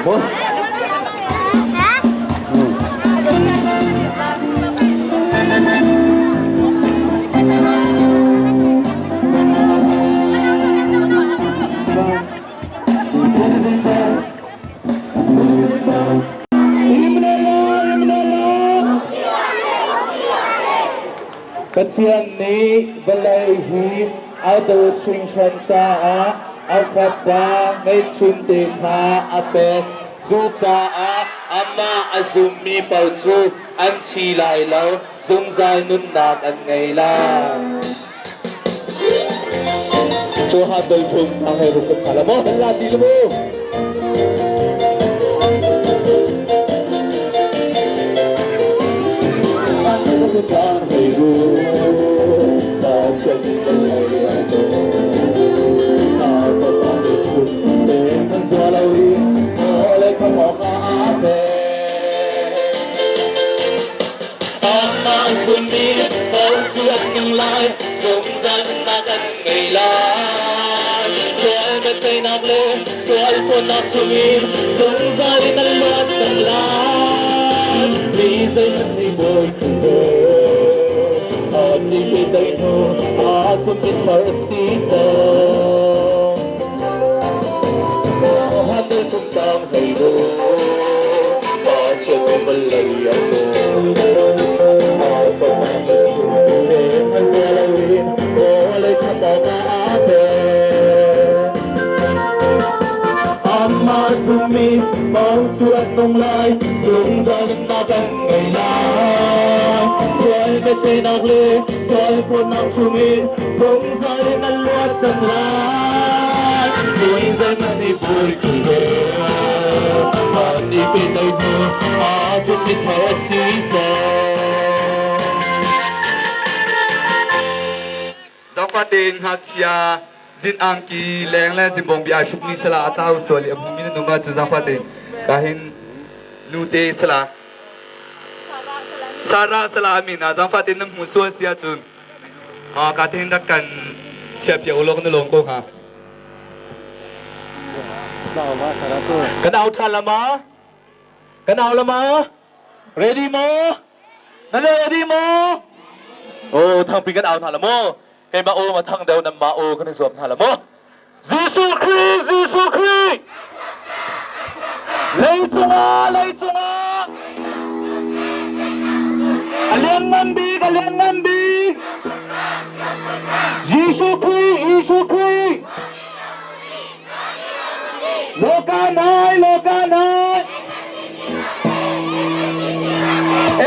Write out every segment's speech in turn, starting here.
Mo. Pathian nih vawlei hi a dawt hringhran caah a Fapa ngeihchunte kha a pek. Cucaah amah a zummi paoh cu an thi lai lo, zungzal nunnak an ngei lai. Johan dol thum chang he ruk ka chala mo kan la ti le mu. Sual chungin zungzal in an luat cang lai. Mi zeihmanh nih bawi Ni pe dai hnu a chum in thar si cang. Han dal tum cang hlei ro pa chen bal lei a ko. A pa ma chu le man za lo in o le kha pa ma a pe. Amma zummi mau chu an nung lai zungzal in na kan ngei lai. Sual biaceihnak le sual phawtnak chungin zungzal in an luat cang lai. Tui zeihmanh nih pui khi he ni pe dai hnu a zummi thar a si cang. Zaangfah tein ngakchia zin angki leng le zimbawng bi ai hrukmi sala a tlau sual i a hmumi nan um ahcun zaangfah tein ka hin nute sala Sarah sala a min ah zaangfah tein nan hmu sual si ahcun ka tein rak kan chiahpiak u law kan i lawm ko hnga. Kan au ṭhan la ma? Kan au la ma? Ready maw? Nan ready maw? Oh, thangpi kan au hna la maw? Keimah aw ma thang deuh nan mah aw kan i zuam hna la maw? Jesuh Khrih, Jesuh Khrih! Leicung ah, leicung ah! A lianngan bik, a lianngan bik! Jesuh Khrih, Jesuh Khrih! Loka nai, loka nai!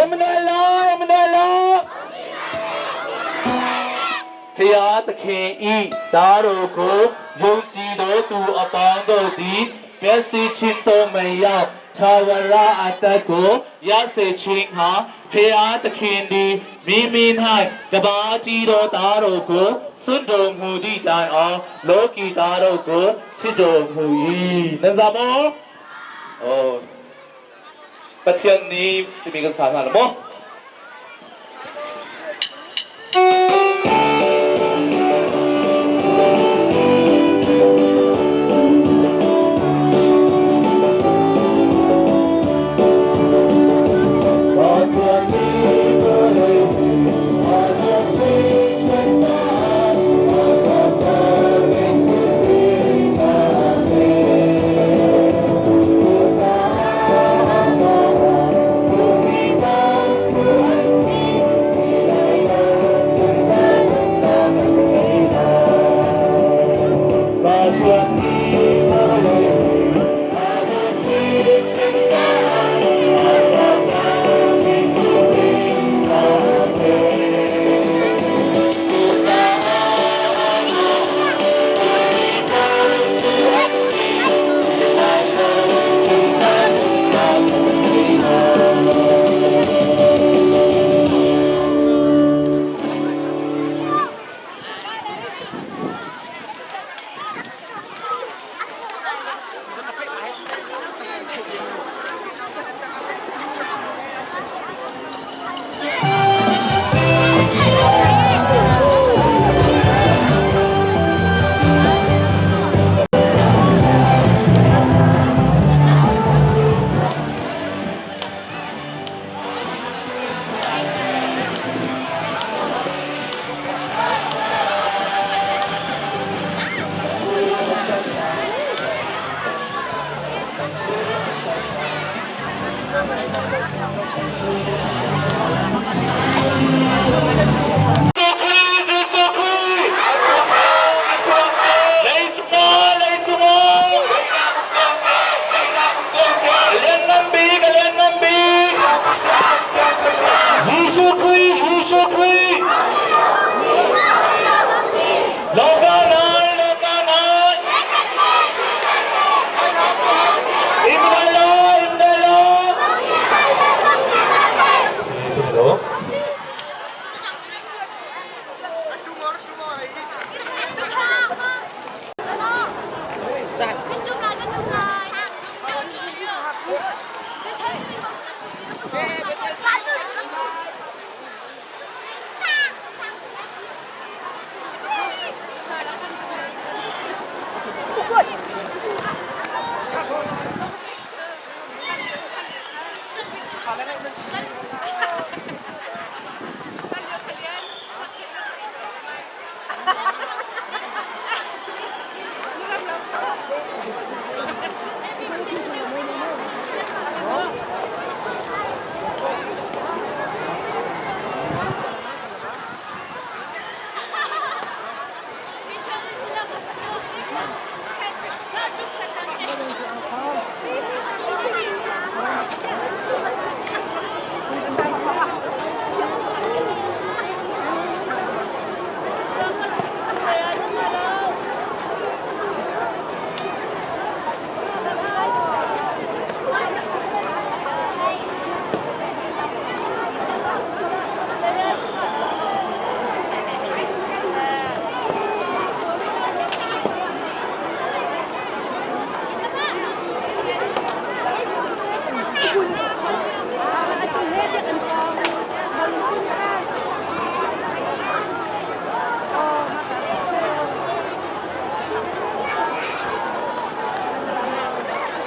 Emmanuel, Emmanuel! ဖျားသခင်ဤသားတို့ကိုယုံကြည်တော်သူအပေါင်းတို့သည်ပျက်စီးခြင်းသို့မရောက်ထာဝရအသက်ကိုရစေခြင်းဟာဖျားသခင်သည်မိမိ၌တပါးတည်သောသားတို့ကိုစွန့်တော်မူသည့်တိုင်အောင်လောကီသားတို့ကိုချစ်တော်မူ၏နဇာမောအော် Pathian nih timi kan sa hna la maw?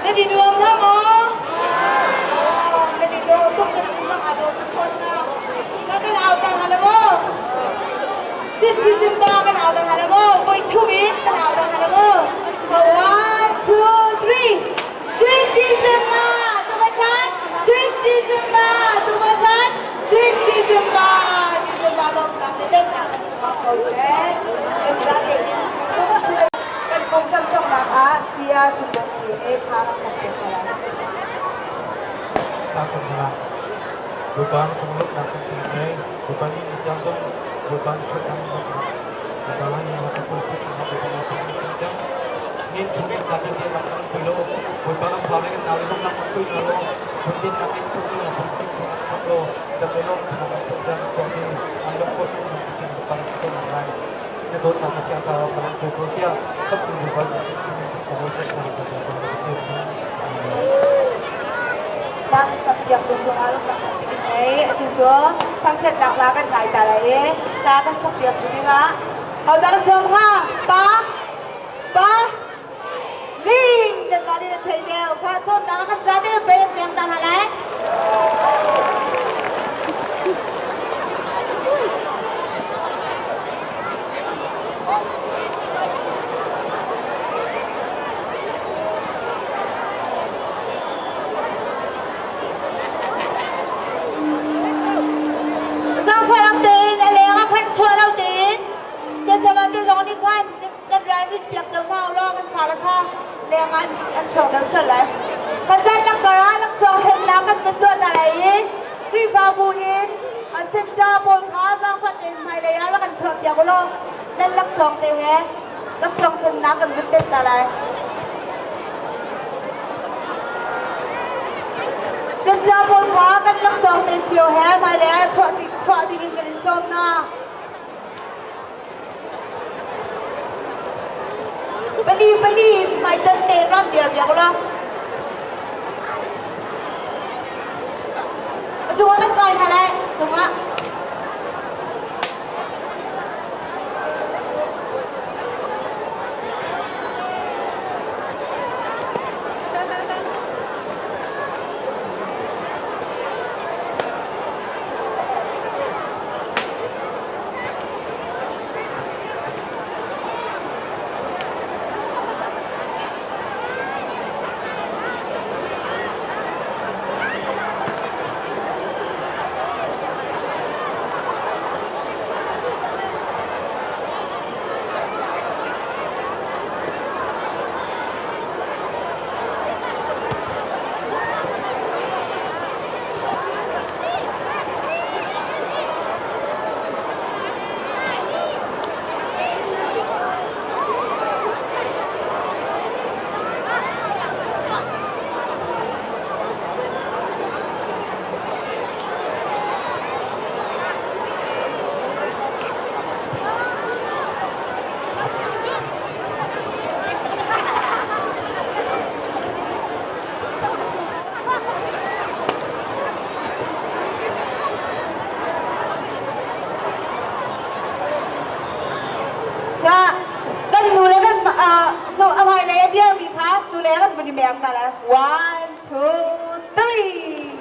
Na di nuam hna maw? Na di dawh tuk na nu zong aa dawh tuk fawn na. Na kan au tang hna la maw? Sin sin sin ba kan au tang hna la maw? Voi thum in kan au tang hna la maw? So one, two, three. Sweet December, tumatan. Sweet December, tumatan. Sweet December. December lawm tak te deng na kan tuah ko seh. Kan kongkam cawknak ah sia sunglawi nih tha rak kan pek hna lai. Sa kan hna. Bawipa na conglawmhnak kan pek ngei. Bawipa nih ni cang zong Bawipa na ṭhatnak na Bawipa nih na kan pulpit na Bawipa na kan kan cang. Nin chung in ca vialte rak kan pui lo. Bawipa kan fa le kan nau le zong rak kan pui hna law. Phundin nak in chungchung na phungsim thung an thok law dam le lawm thung an thok cang tuah ti an lawm khawh tu na sin Bawipa na si ko nak lai. Na dawtnak na siang caah ka lang ko tiah khamhtu Bawipa Jesuh Khrih min ka nawl cang hna Bawipa na ka sim. Sak sak piak tu cungah lungtak kan si ei atu cu thangṭhatnak hla kan ngai ta lai i hla kan sak piak tu dingah hodah kan sawm hnga pa pa ling nan mah nih nan thei deuh kha sawmnak ah kan za te pei an peng ta hna lai. Zangfah tein a leng ah khan chuah lo tein siasama te zong nih khan kan ralrin piak deuh hna ulaw kan fale kha leng ah an chuak deuh sual lai. Kan zan kar ah laksawng thlennak kan van tuah hna lai i Khrihfabu in an senca pawl kha zaangfah tein hmailei ah rak kan chuah piak ulaw nan laksawng te he laksawng thlennak kan vun tet hna lai. Senca pawl kha kan laksawng te cio he hmailei ah chuah ding in kan in sawm hna. Pali pali hmaitan te ram dir biak ulaw. Cungah kan kai hna lai. Cungah. Ka kan nu le kan nu a hmailei a dirmi kha nu le kan vun i mer hna lai. One, two, three.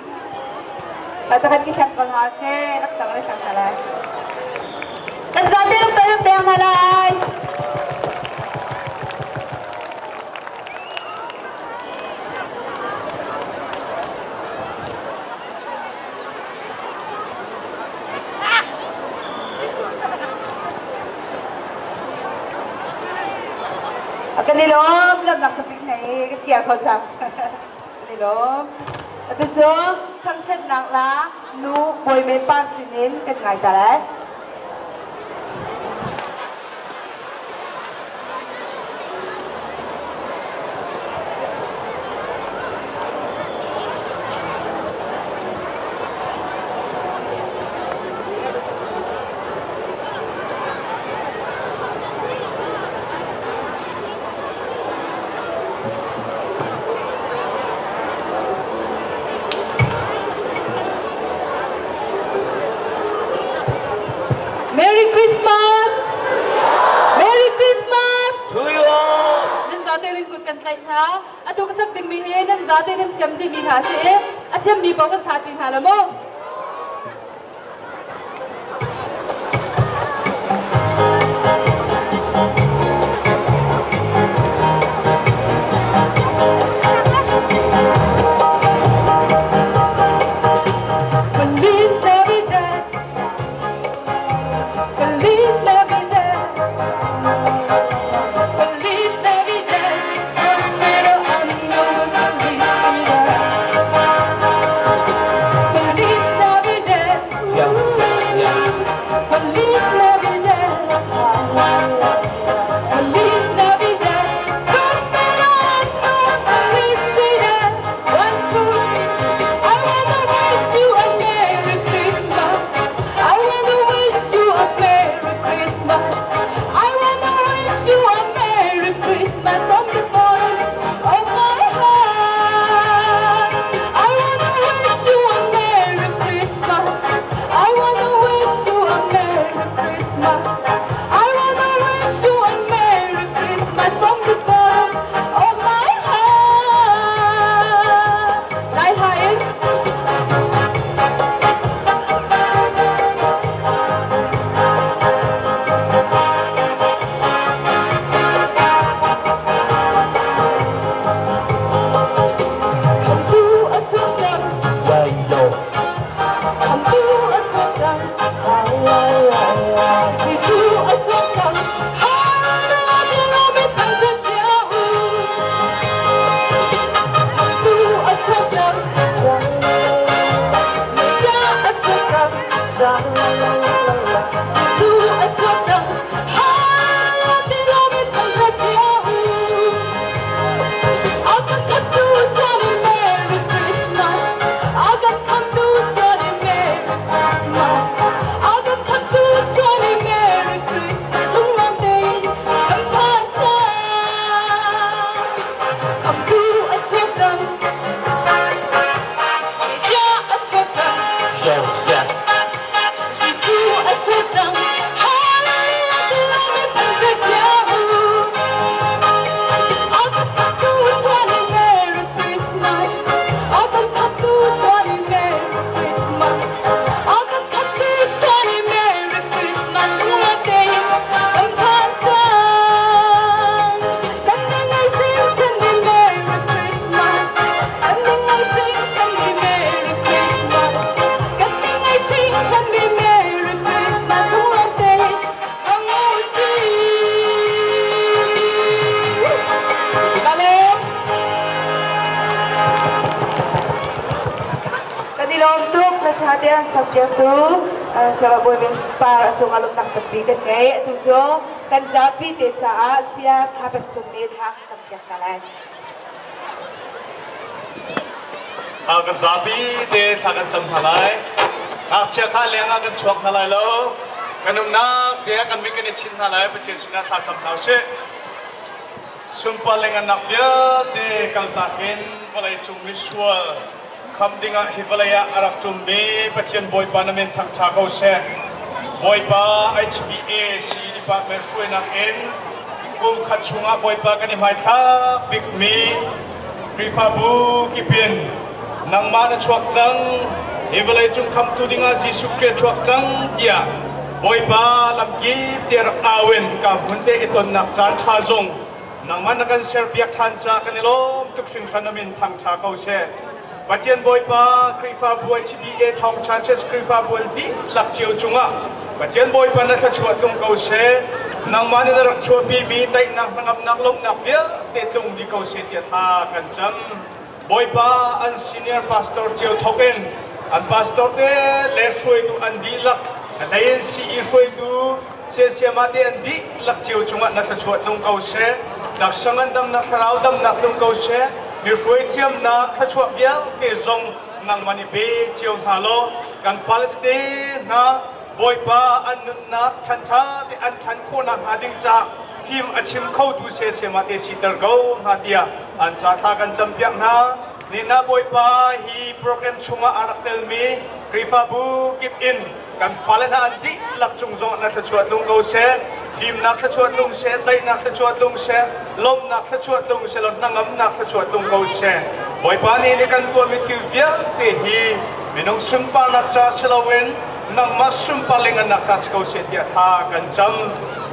Takhat ki thlak ko hna seh, rak sang le sang hna lai. Kan zate peng peng hna lai. Kan i lawm lawmnak topic nei kan tial kho cang. Kan i lawm. Atu cu thangṭhatnak la nu Bawi Men Par sinin kan ngai ta lai. zate in kut kan tlaih hna. Atu ka sak dingmi hi nan zate nan thiam dihmi hna a si i a thiammi paoh kan sa ṭi hna la mu. Feliz Navidad, Feliz Navidad, Feliz Navidad, Prospero año felicidad. Feliz Navidad, Feliz Navidad, Feliz Navidad, Prospero año felicidad. One, two, three. I wanna wish you a Merry Christmas. I wanna wish you a Merry Christmas. I wanna wish you a Merry Christmas from the bottom of my heart. I wanna wish you a Merry Christmas. I wanna wish you a Merry Christmas. I wanna wish you a Merry Christmas from the bottom of my heart. Lai hai. Khamtu a chuak cang. Khamtu a chuak cang. Jesuh a chuak cang. Hallelujah, mi thangṭhat cio u. Khamtu a chuak cang. Messiah a chuak cang. Jesuh a chuak cang. Hallelujah, mi thangṭhat cio u. A kan khamtu chuan Merry Christmas. A kan khamtu chuan Merry Christmas. A kan khamtu chuan Merry Christmas. Lungnuam tein kan phan cang. Khamtu a chuak cang. Messiah a chuak cang. Jesuh a chuak cang. Hallelujah, mi thangṭhat cio u. A kan khamtu chuan Merry Christmas. A kan khamtu chuan Merry Christmas. A kan khamtu chuan Merry Christmas. Lungnuam tein kan phan cang. Kan ngai hringhran mi Merry Christmas. Kan ngai hringhran mi Merry Christmas. Kan ngai hringhran mi Merry Christmas. Lungnuam tein ang usi. Kalem! Kan i lawm tuk na ṭha tein sakpiaktu Siangbawi Bawi Par a cung ah lawmhnak tampi kan ngei. Atu cu kan zapi te caah Saya Tha Pek Cung nih thla a campiak hna lai. Kan zapi te thla kan cam hna lai. Ngakchia kha leng ah kan chuak hna lai lo. Kan umnak te ah kan mit kan i chinh hna lai. Pathian sinah thla cam hna usih. Sunpar le ngannak vialte kaltak in vawleicung misual kham dingah hi vawlei ah a rak ṭummi Pathian Bawipa na min thangṭha ko seh. Bawipa HBAC department hruainak in kum khat chungah Bawipa kan i hmaithlak bikmi Khrihfabu kip in nangmah na chuak cang, hi vawleicung khamtu dingah Jesuh Khrih a chuak cang tiah Bawipa lamkip te rak au in ka hmun te i tonnak caan ṭha zong nangmah na kan serpiak ṭhan caah kan i lawm tuk hringhran. Amin thangṭha ko seh. Pathian Bawipa Khrihfabu HBA Thawng Churches Khrihfabu an dihlak cio cungah Pathian Bawipa na thluachuah tlung ko seh. Nangmah nih na rak chuahpimi daihnak hnangamnak lawmhnak vialte tlung dih ko seh tiah thla kan cam. Bawipa an senior pastor cio thawk in an pastor te le hruaitu an dihlak a hlei in CE hruaitu siasiama te an dihlak cio cungah na thluachuah tlung ko seh. Taksa ngandamnak thlarau damnak tlung ko seh. Mi hruai thiamnak thluachuah vialte zong nangmah nih pe cio hna law kan fale tete hna Bawipa an nunnak ṭhanṭha te an ṭhan khawhnak hnga ding caah fim a chim khotu siasiama te siter ko hna tiah an ca thla kan campiak hna. Nina Bawipa hi program chungah a rak telmi Khrihfabu kip in kan fale hna an dihlak cung zong na thluachuah tlung ko seh. Fimnak thluachuah tlung seh, daihnak thluachuah tlung seh, lawmhnak thluachuah tlung seh law hnangamnak thluachuah tlung ko seh. Bawipa nih ni kan tuahmi thil vialte hi minung sunparnak ca si loin nangmah sunpar le ngannak ca si ko seh tiah thla kan cam.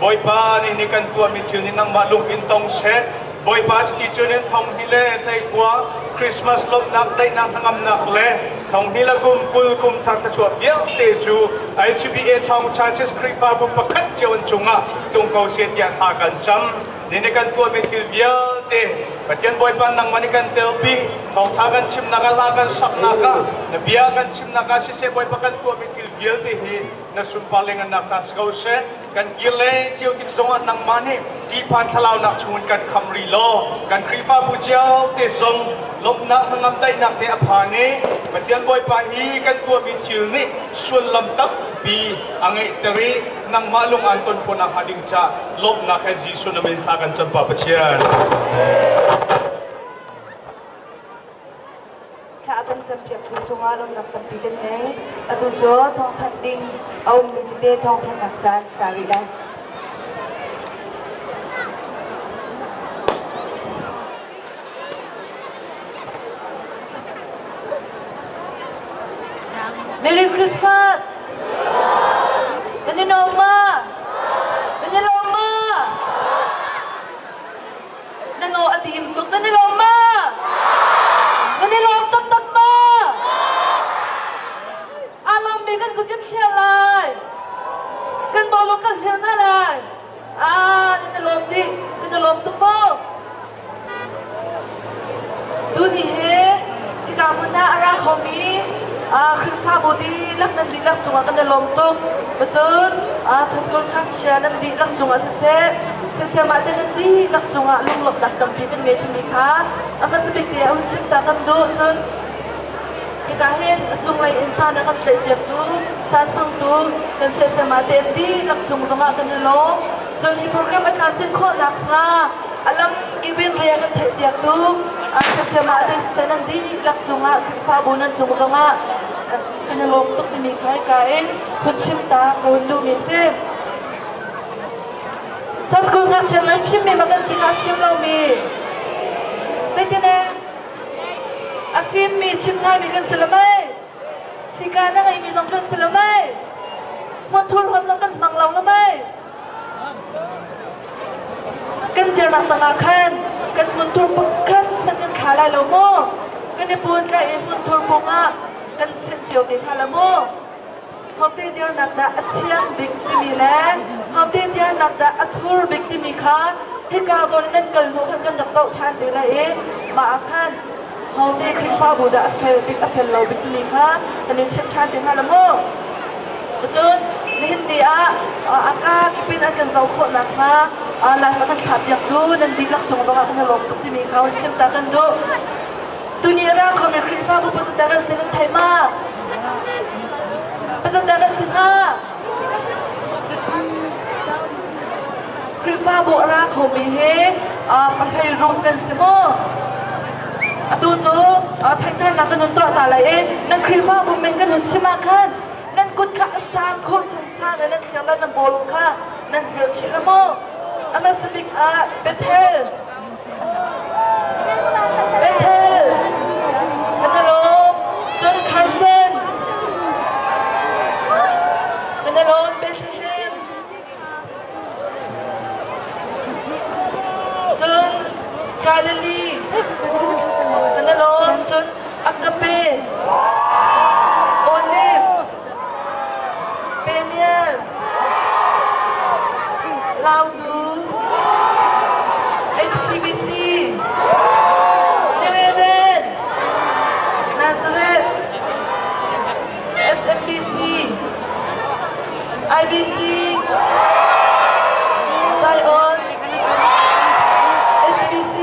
Bawipa nih ni kan tuahmi thil nih nangmah lung in tong seh. Bawipa cuti cun in thong hi le hleikua Christmas lawmhnak daihnak hnangamnak le thong hi le kum 20 kum thar thluachuah vialte cu HBA Thawng Churches Khrihfabu pakhat cio an cungah tlung ko seh tiah thla kan cam. Ni kan tuahmi thil vialte Pathian Bawipa nangmah nih kan telpi thawngtha kan chimnak ah hla kan saknak ah na bia kan chimnak ah siseh Bawipa kan tuahmi thil vialte hi na sunpar le ngannak ca si ko seh. Kan kir le cio tik zongah nangmah nih ṭihphan thlalaunak chungin kan kham rih law kan Khrihfabu cio te zong lawmhnak hnangam daihnak te a phan i Pathian Bawipa hi kan tuahmi thil nih sullam tampi a ngeihter i nangmah lung aan ton khawh nakhnga ding caah lawmhnak he Jesuh na min thla kan cam Pa Pathian. Thla a kan campiaktu cungah lawmhnak tampi kan ngei. Atu cu thawngthanh ding a ummi tete thawngthanhnak caan si ta rih lai. Merry Christmas! Nan i nuam ma? Nan i lawm ma? Nan aw a tim tuk. Nan i lawm ma? Nan i lawm taktak ma? Aa lawmmi kan kut kan thliar lai. Kan bawlung kan hlir hna lai. Ah, nan i lawm dih. Nan i lawm tuk maw? Tuni hi hika hmun ah a ra khomi Khrihfabu dihlak nan dihlak cungah kan i lawm tuk. Cun Chatkul ngakchia nan dihlak cungah siseh, siseh te nan dihlak cungah lunglawmhnak tampi kan ngei timi kha a hmasa bik te ah hun chim ta kan duh. Cun hika hin a cunglei in caan a kan tlaihpiaktu, caan hmangtu kan sehsema te an dihlak cung zongah kan i lawm. Cun hi program a tlamtlin khawh nakhnga a lam kip in ria kan theihpiaktu sehsema te siseh nan dihlak cungah Khrihfabu nan cung zongah kan i lawm tuk timi kha hika in hun chim ta ka hun duhmi a si. Cun ngakchia cu fimmi ma kan si kha a fim lomi zeitin e a fimmi chim ngaimi kan si lo mei sika na ngeimi zong kan si lo mei hmunthur hon zong kan hmang lo lo mei Kan dirnak tangah khan kan hmunthur pakhat hmanh kan thla lai lo maw? Kan i put lai i hmunthur pung ah kan thenh cio te hna la maw? Hote dirnak dah a thiang bik timi le hote dirnak dah a thur bik timi kha hika zawn nan kal hnu khan kan rak zoh ṭhan te lai i mah ah khan hote Khrihfabu dah a fel bik a fel lo bik timi kha kan in chimh ṭhan te hna la maw? Cun nihin ni ah a ka kip in an kan zoh khawh nakhnga live a kan thlahpiaktu nan dihlak chung zongah kan i lawm tuk timi kha hun chim ta kan duh. Tuni a ra khomi Khrihfabu pazat kan si nan thei ma? Pazat kan si hnga? Khrihfabu a ra khomi hi pahlei rung kan si maw? Atu cu theihternak kan hun tuah ta lai i nan Khrihfabu min kan hun chim ah khan nan kut kha a sang khawh chung sang in nan thlir le nan bawlung kha nan hlir chih la maw? A hmasa bik ah Bethel Bethel kan i lawm cun Carson kan i lawm Bethlehem Cun Galilee kan i lawm cun Agape, Olive, Peniel, Lautu, HTBC, New Eden, Nazareth, SMBC, IBC, Zion, HBC,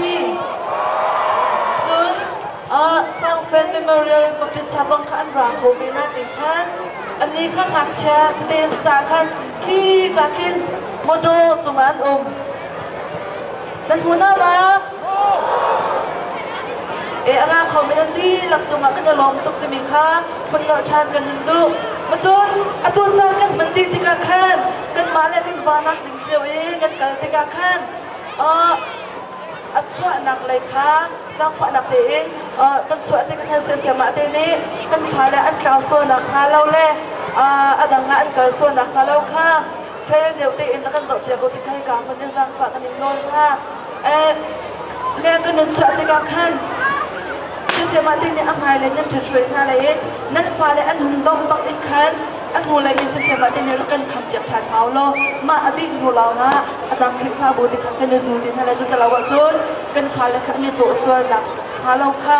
cun Sangfen Memorial Baptist bang kha an ra kho ve na ti khan anni kha ngakchia te sa khan khi ka khin motor cungah an um. Nan hmu na ma? E a ra kho mi nan dihlak cungah kan i lawm tuk timi kha phun nolh ṭhan kan in duh. Cun atu caan kan hman dih tikah khan kan. Kanmah le kan vanak ding cio i kan kal tikah khan a chuahnak lei kha zaangfahnak tein kan chuah tikah khan siasiamah te nih kan fale an tlau sualnak hnga lo le a dang ah an kal sualnak hnga lo kha fel deuh tein kan zohpiak ko ti kha hika hmun in zaangfah kan in nawl hna. Leng kan in chuah tikah khan siasiamah te nih a hmailei nan ṭhithruai hna lai i nan fale an hun dongh bak in khan a hnulei in siasiamah te nih rak kan khampiak ṭhan hau law mah a dih hnu lawngah a dang Khrihfabu ti khan kan i zul ti hna lai. Cu ti lo ahcun kan fale kha an i cawh sualnak hnga lo kha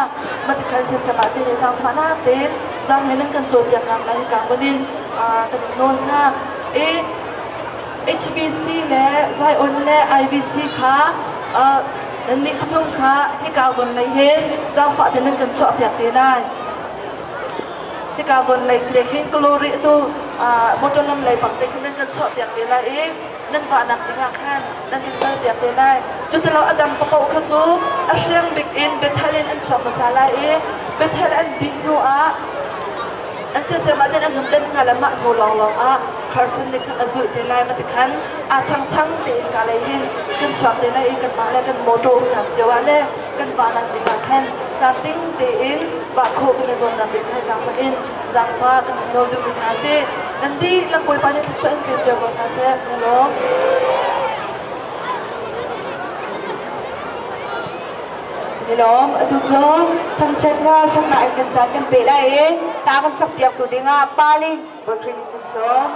mah ti khan siasiamah te nih zaangfahnak tein zaang he nan kan cawnpiaknak lai hika hmun in kan in nawl hna. I HBC le Zion le IBC kha nannih pathum kha hika von lei hin zaangfah te nan kan chuahpiak te lai. Hika von lei te khin glory tu motor lam lei bang te khin nan kan chuahpiak te lai i nan vahnak dingah khan nan kan kalpiak te lai. Cutilo a dang paoh kha cu a hriang bik in Bethel in an chuak hmasa lai i Bethel an dih hnu ah An siasem ah an hun den hna le mah hnu lawnglawng ah Carson nih khan a zulh te lai ma ti khan aa changchang tein ka lei hin kan chuak te lai i kanmah le kan motor umnak cio ah le kan vahnak ding ah khan tlamtling tein vah khawh kan i zawnnak ding khan zaangfah in zaangfah kan nawl duhmi hna si. Nan dihlak Bawipa nih thluachuah in pe cio ko hna seh. Kan i lawm. Nilawm, atu cu thangṭhat hla saknak in kan caan kan peh lai i ta kan sakpiaktu dingah Palin Bawi in kan sawm.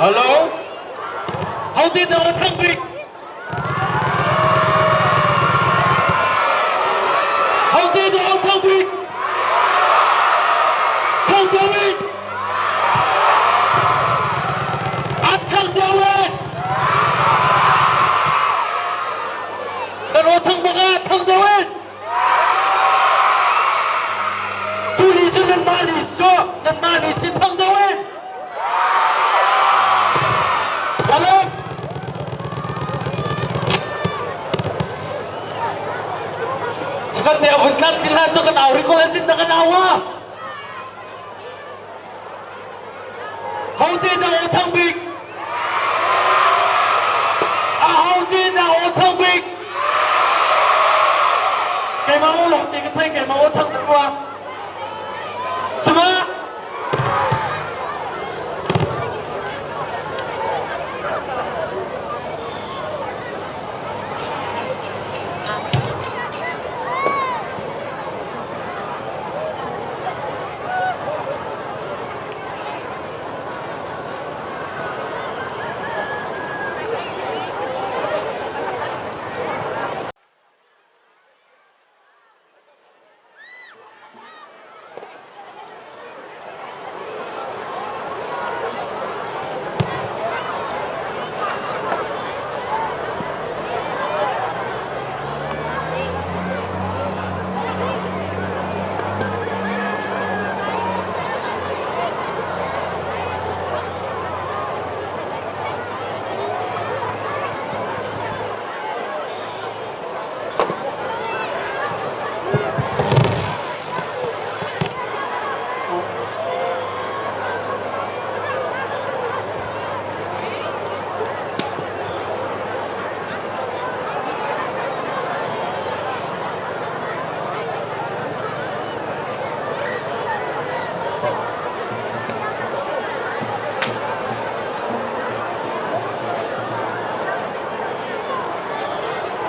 Hello? How did the thang bik? Hote dah thang bik? Thang deuh An thang deuh eh! Kan aw thang bak ah thang deuh eh! Tuli cu nanmah nih cu nanmah nih si thang deuh eh! Balik! Cepat dia bentar sila tu kan au riko lesin tak kan awa. Hau te na o thang bik. A hau te na o thang bik. Keimah o long te ka thai keimah o thang tua. Sama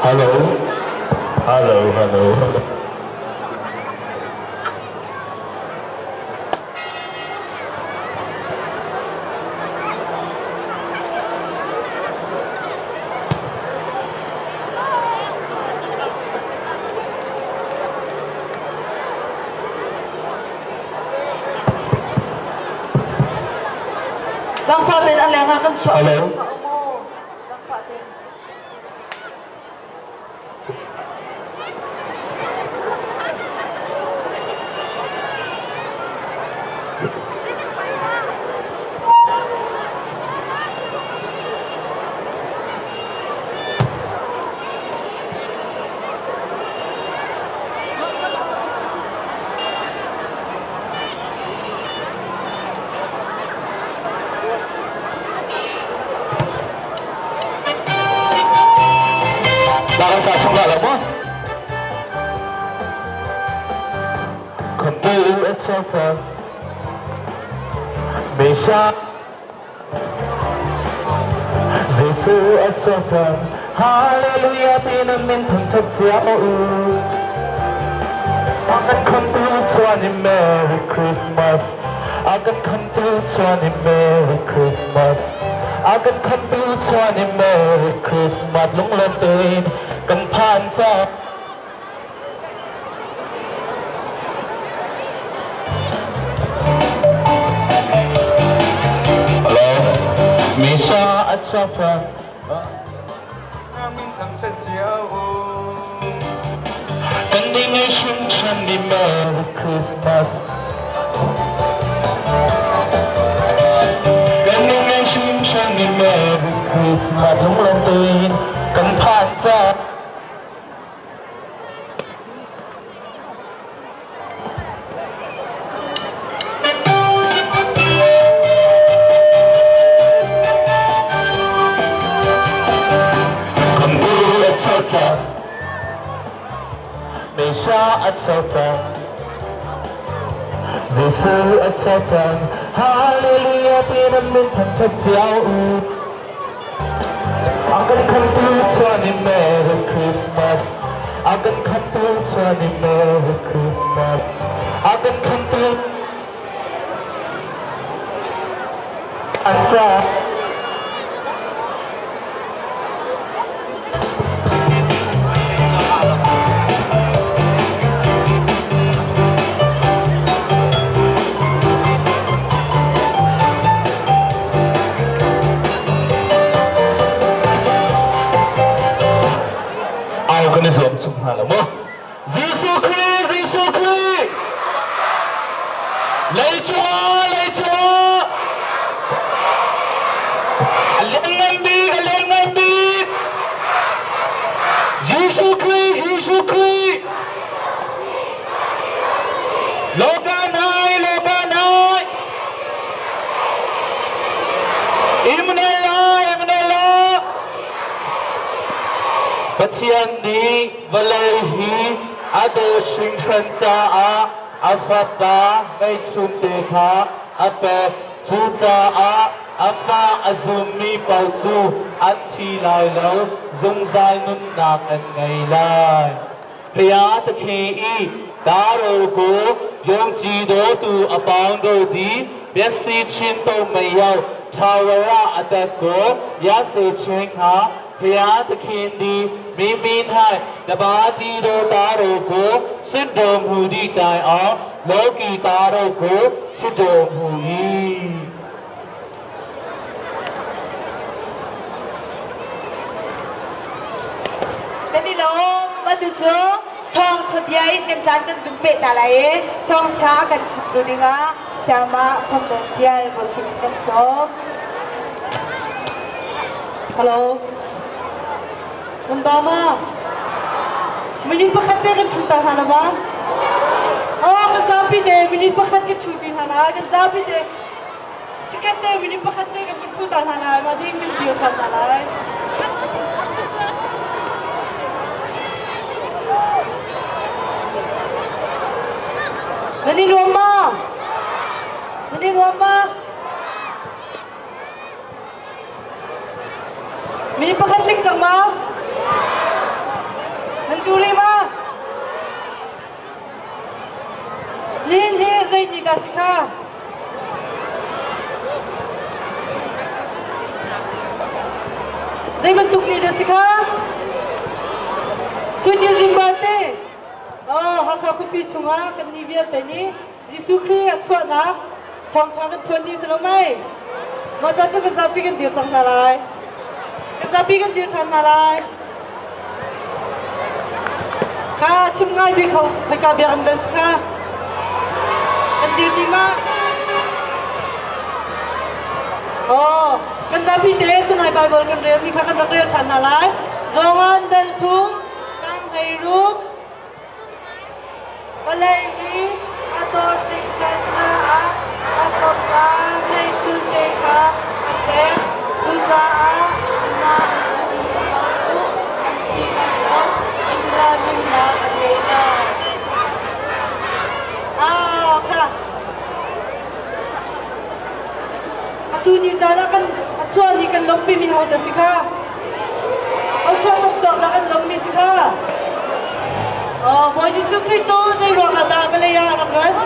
Hello, hello, hello, hello. Zaangfah tein a leng ah kan chuah. Hello. Zaangfah tein. a chuak cang. Mesha Jesuh a chuak cang. Hallelujah ti na min thangṭhat cia u. A kan khamtu chuan in Merry Christmas. A kan khamtu chuan in Merry Christmas. A kan khamtu chuan in Merry Christmas lunglawm tein kan phan cang. Hello. Misha a chuak cang. Min thangṭhat cio u. Kan ding i hrinṭhan ni Merry Christmas. Kan ding i hrinṭhan ni Merry Christmas. Lunglawm tein kan phan cang. Mesha a chuak cang. Jesuh a chuak cang. Hallelujah ti nan min thangṭhat cio u. A kan khamtu chuan in Merry Christmas. A kan khamtu chuan in Merry Christmas. A kan khamtu an ca. Au kan i zuam chung hna lo maw? Jesuh Khrih, Jesuh Khrih! Leicung ah, leicung ah! A lianngan bik, a lianngan bik! Jesuh Khrih, Jesuh Khrih! Lokan hai, lokan hai! Imnela, Imnela! Pathian nih vawlei hi a dawt hringhran caah a Fapa ngeihchunte kha a pek. Cucaah amah a zummi paoh cu an thi lai lo, zungzal nunnak an ngei lai. Phaya takhe i daro ko yongci do tu apang do di biasi chin to mei yau thawara atat ko ya se chen kha phaya takhin di mi min hai daba ti do taro ko sit do mu di tai aung loki taro ko sit do mu yi. Kan i lawm. Atu cu thawngṭha bia in kan caan kan vun peh ta lai i thawngṭha a kan chimtu dingah Siangmah Khomnawn Tial Bawikin in kan sawm. Hello. Nan ba ma? Minute pakhat te kan ṭhu ta hna la ma? Oh, kan zapi te minute pakhat kan ṭhu ṭi hna la. Kan zapi te Chikkhat te minute pakhat te kan vun ṭhu ta hna lai, mah ding kan dir ṭhan hna lai. Nan i nuam ma? Nan i nuam ma? Mi pakhat tling cang ma? Nan tu rih ma? Nihin hi zei ni dah si kha? Zei bantuk ni dah si kha? Sunyi Zimbabwe. Oh, Hakha khuapi chungah kan ni vialte nih Jesuh Khrih a chuahnak thawngṭha kan phuan ni si lo mei? Mah ca cu kan zapi kan dir cang hna lai. Kan zapi kan dir ṭhan hna lai. Kha chim ngai bik ho khoika biakinn dah si kha? Kan dir dih ma? Oh, kan zapi te tunai Bible kan rel mi kha kan rak rel ṭhan hna lai. Zongan dal thum, tang hlei ruk, Vawlei nih a dawt hringhran caah a fapa ngeihchunte kha a pek. Cucaah amah a zummi paoh cu an thi lai lo, zungzal nunnak an ngei lai. kan lawmhpi mi ho dah si kha? Au chuah tuk tuak dah kan lawmhmi si kha? Oh, Bawi Jesuh Khrih cu zei ruang ah dah vawlei ah rak rat?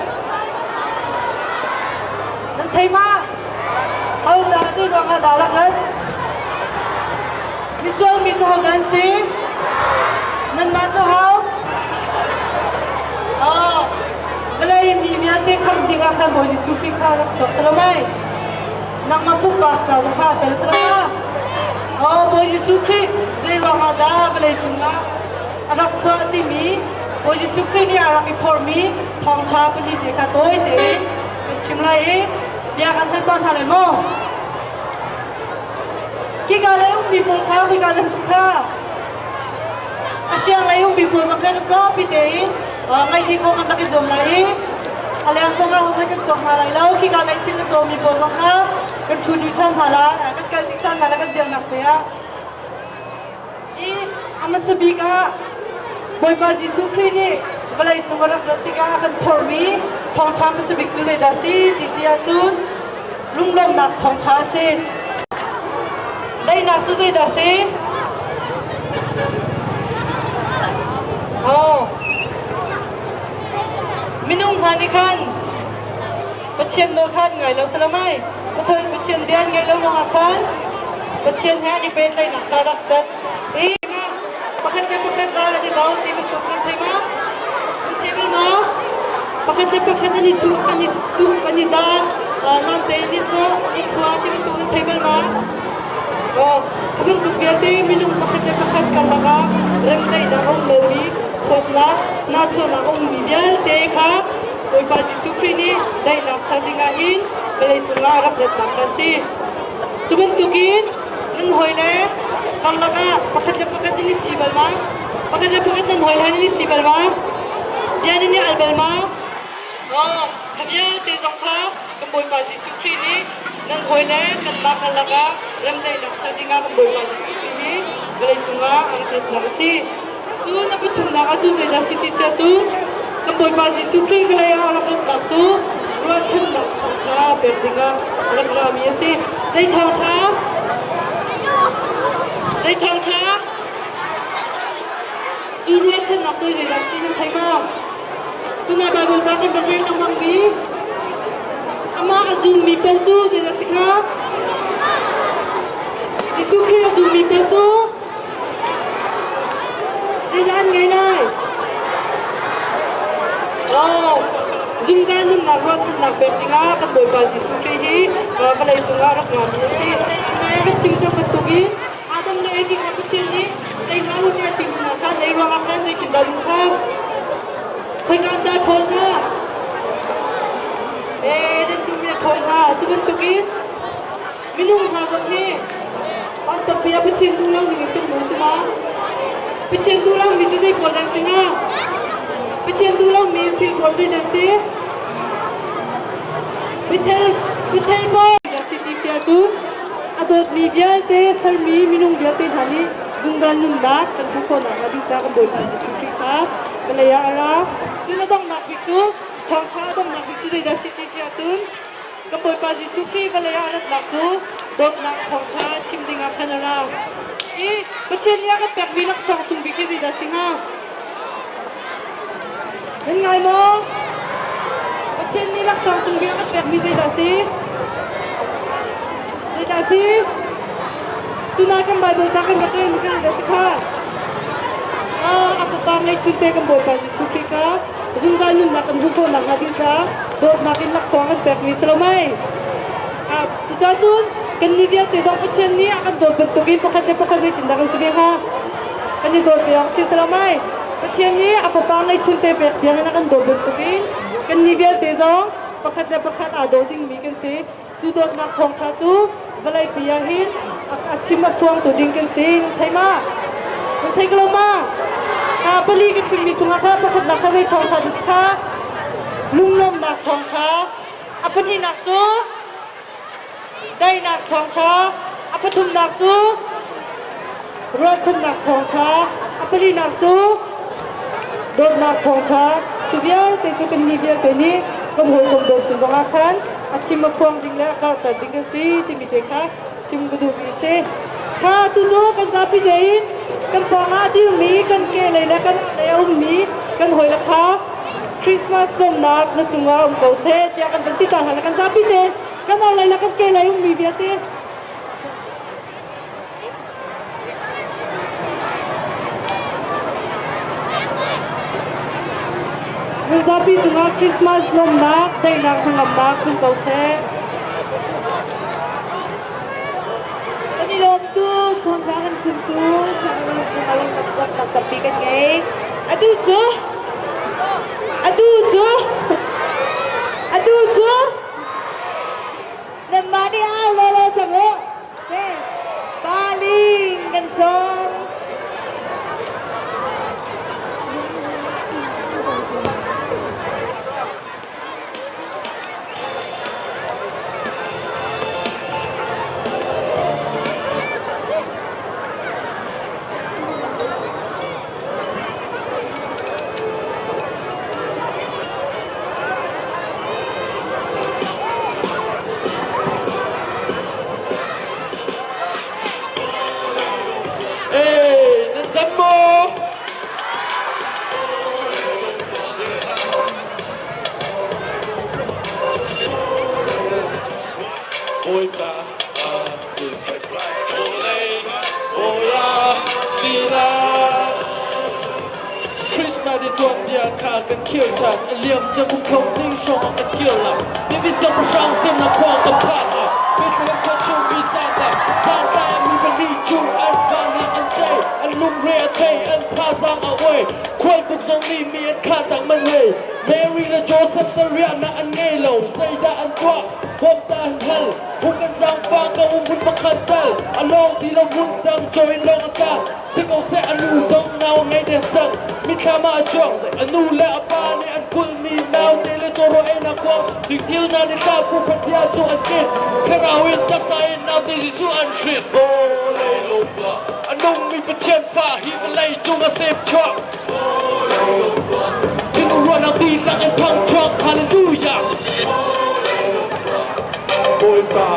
Nan thei ma? Ho dah zei ruang ah dah rak rat? Misual mi cu ho dah an si? Nanmah cu ho? Oh, vawlei mi vialte khamh dingah khan Bawi Jesuh Khrih kha rak chuak salamai. Nangmah pumpak ca zong kha tel salama. Oh, Bawi Jesuh Khrih zei ruangah dah vawlei cungah a rak chuah timi Bawi Jesuh Khrih nih a rak i phormi thawngṭha pali te kha tawi tein kan chim lai i bia kan hal tuah hna lai maw? Khika lei ummi pawl kha khika nan si kha. A siang lei ummi pawl zong kha kan zapi tein ngaih dih khawh kan rak i zuam lai i a leng zong ah hoi kan chuak hna lai lo. Khika lei thil a cawmi pawl zong kha kan ṭhu dih ṭhan hna lai, kan kal dih ṭhan hna lai kan dirnak te ah. I a hmasa bik ah Bawipa Jesuh Khrih nih vawlei cung a rak rat tikah a kan phormi thawngṭha hmasa bik cu zeidah a si ti si ahcun lunglawmhnak thawngṭha a si. Daihnak cu zeidah a si? Oh. Minung hna nih khan Pathian nawl kha an ngai lo salamai. Pathian Pathian bia an ngaih lo ruangah khan Pathian he an i pehtlaihnak kha rak cat. I pakhat le pakhat ral an i do ti bantuk nan thei ma? Nan thei bal maw? Pakhat le pakhat an i tu an i tuk an i dan namte an i sawh an i khua ti bantuk nan thei bal ma? Oh, bantuk vialte minung pakhat le pakhat karlak ah remdaihnak a um lomi thawtnak nahchuahnak a ummi vialte kha Bawipa Jesuh Khrih nih daihnak ser dingah hin vawlei cungah rak ratnak a si. Cu bantukin nan hawile karlak ah pakhat le pakhat nan i si bal ma? Pakhat le pakhat nan hawile nan i si bal ma? Bia nan i al bal ma? Oh, kha vialte zong kha kan Bawipa Jesuh Khrih nih nan hawile kanmah karlak ah remdaihnak ser dingah kan Bawipa Jesuh Khrih nih vawlei cungah a rak ratnak a si. Cu na pathumnak ah cun zeidah si ti sia cun kan Bawipa Jesuh Khrih vawlei ah rak ratnak cu ruahchannak thawngṭha pek dingah rak rami a si. Zei thawngṭha? Zei thawngṭha? Cu ruahchannak cu zeidah si nan thei maw? Tuna Bible ca kan rak rel lengmang mi amah a zummi paoh cu zeidah si hnga? Jesuh Khrih a zummi paoh cu Zeidah an ngei lai? Oh, zungzal nunnak ruahchannak pek dingah kan Bawipa Jesuh Khrih hi vawlei cungah rak rami a si. Maya kan chim cang bantukin Adam le Evi kha Pathian nih ei hlah u tiah ti hna khan ei ruangah khan zeitindah lung kha khoika dah ṭhawl hna? Eden dum i a ṭhawl hna. Cu bantukin Minung hna zong hi an tampi ah Pathian duh lo ning in kan nung si ma? Pathian duh lomi cu zei pawl dah si hnga? Pathian duh lomi thil pawl zei dah si? Bethel Bethel pawl si ti si ahcun a dawtmi vialte sermi minung vialte hna nih zungzal nunnak kan hmuh khawh nakhnga ding ca kan Bawipa Jesuh Khrih kha vawlei ah a ra. Cun a donghnak bik cu thawngṭha a donghnak bik cu zeidah si ti si ahcun Kan Bawipa Jesuh Khrih vawlei ah ratnak cu dawtnak thawngṭha chim dingah khan a ra. I Pathian nih a kan pekmi laksawng sung bik hi zeidah si hnga? Nan ngai maw? Pathian nih laksawng sung bik a kan pekmi zeidah si? Zeidah si? Tuna kan Bible ca kan rak rel mi kan zeidah si kha? A fapa ngeihchunte kan Bawipa Jesuh Khrih kha zungzal nunnak kan hmuh khawh nakhnga ding caah dawtnak in laksawng kan pekmi si lo mei? Cucaah cun kannih vialte zong Pathian nih a kan dawt bantukin pakhat le pakhat zeitindah kan si ve hnga? Kan i dawt ve awk si si lo mei? Pathian nih a fapa ngeihchunte pek tiangin a kan dawt bantukin kannih vialte zong pakhat le pakhat aa daw dingmi kan si. Cu dawtnak thawngṭha cu vawleipi ah hin a chim a phuangtu ding kan si. Nan thei ma? Nan thei ko lo ma? Kha pali ka chimmi chungah kha pakhatnak kha zei thawngṭha dah si kha? Lunglawmhnak thawngṭha. A pahnihnak cu daihnak thawngṭha. A pathumnak cu ruahchannak thawngṭha. A palinak cu dawtnak thawngṭha. Cu vialte cu kannih vialte nih kan hawikom dawt sin zongah khan a chim a phuang ding le a karhter ding a si timi te kha. Chim ka duhmi a si. Kha tu cu kan zapi tein kan pawng ah a dirmi kan ke lei le kan lei a ummi kan hawile kha Christmas lawmhnak na cungah um ko seh tiah kan van ti ta hna le kan zapi tein kan orhlei le kan ke lei ummi vialte. Nan zapi cungah Christmas lawmhnak, daihnak hnangamnak tlung ko seh. Kan i lawm tuk, thawngṭha kan chimtu, cungah lawmhnak tampi kan ngei. Atu cu, atu cu, atu cu, nanmah nih au lawlaw cang u. Paling kan sawm. Hey, nan dam maw? Bawipa Christmas i tuanbia kha kan khir ṭhan, a liam cia kum thong ding hrawng ah kan kir lai. David siangpahrang semnak khua kan phak ah, Bethlehem khua chung mi Santa, Santa mi pahnih cu an vannak an cei, an lungre a thei, an thazaang a uai. Khualbuk zong nih mi an khahtak man hei. Mary le Joseph ta riahnak an ngei lo, zeidah an tuah? Bawmta an hal. Hung kan zaangfah ka um hmun pakhat tal, a lawng ti lo hmun dang join lawng a tang. Si ko seh a nu zong nau a ngei deng cang. Mithlam ah a cuang. A nu le a pa nih an kulhmi naute le cawraw einak kuang dingthil hna nih tla prophet bia cu an tlin. Thlarau in taksa in naute Jesuh an hrin. Vawlei lung a nungmi Pathian fa hi vawlei cung a sem chuak. Thinlung ruahnak dihlak in thangchuak. Hallelujah. Bawipa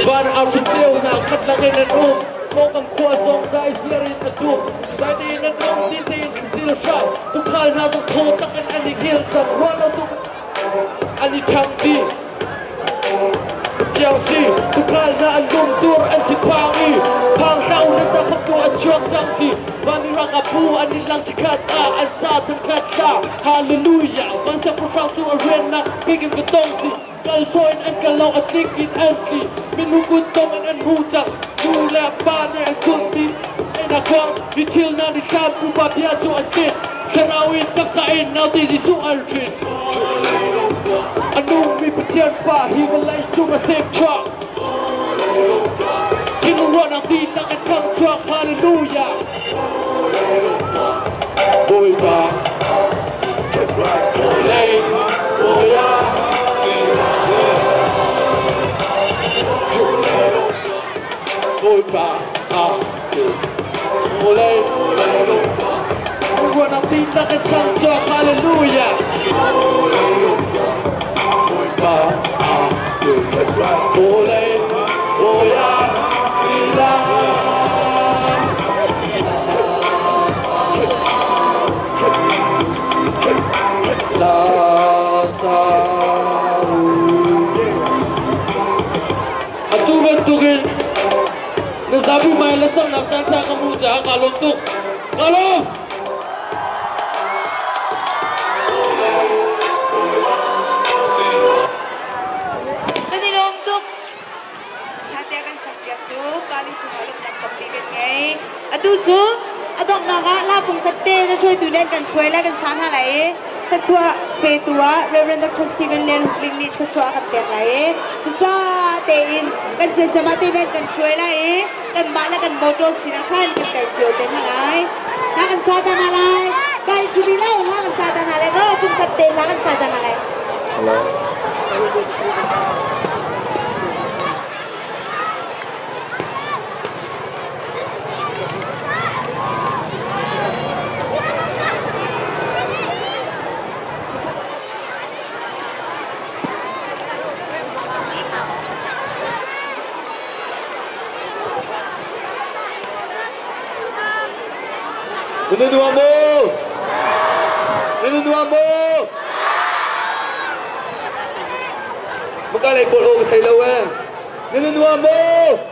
Van arfi ceunak khat lakin an um pawngkam khua zong dai ziar in a dum dai tein an um ti tein zil hram tukhal hna zong thaw tak in an i hngil cang ruah lo tuk an i ṭhang dih Tiangsi tukhal hna an lung tur an si phang i phang hlah u nan ca khamtu an chuak cang ti van i rak a pu an i lang chikhat ah an sa thangkhat ta hallelujah van siangpahrang cu a riannak bik in ka tong si kal sawh in an kal lo a tlik in an tli minung kut tong in an hu cang nu le pa nih an kulh dih einak khuang hi thil hna nih thlam pupa bia cu an tit thlarau in taksa in naute Jesuh an hrin a nungmi Pathian pa hi vawlei cung a sem chuak thinlung ruahnak dihlak in thang chuak hallelujah Bawipa Bawipa Ruahnak dihlak in thang chuak hallelujah Bawipa Atu bantukin na zapi mai le saknak caan ṭha ka hmuh caah kaa lawm tuk. Kaa lawm! Kan i lawm tuk. Ṭhate kan sakpiak tu Kali cungah lawmhnak tampi kan ngei. Atu cu a donghnak ah hla pungkhat te na hruaitu nih an kan hruai lai kan sa hna lai i thluachuah petu ah Reverend Dr. Stephen Lian Huk Ling nih thluachuah a kan pek lai i za tein kan siasama te nih an kan hruai lai i kanmah le kan motor sinah khan kan kal cio te hna lai. Hla kan sa ta hna lai. Bai khi lo hla kan sa ta hna lai. No, pungkhat te hla kan sa ta hna lai. Hello. Na nuam maw? Na nuam maw? Maka lei pawl aw ka thei lo eh. Na nuam maw?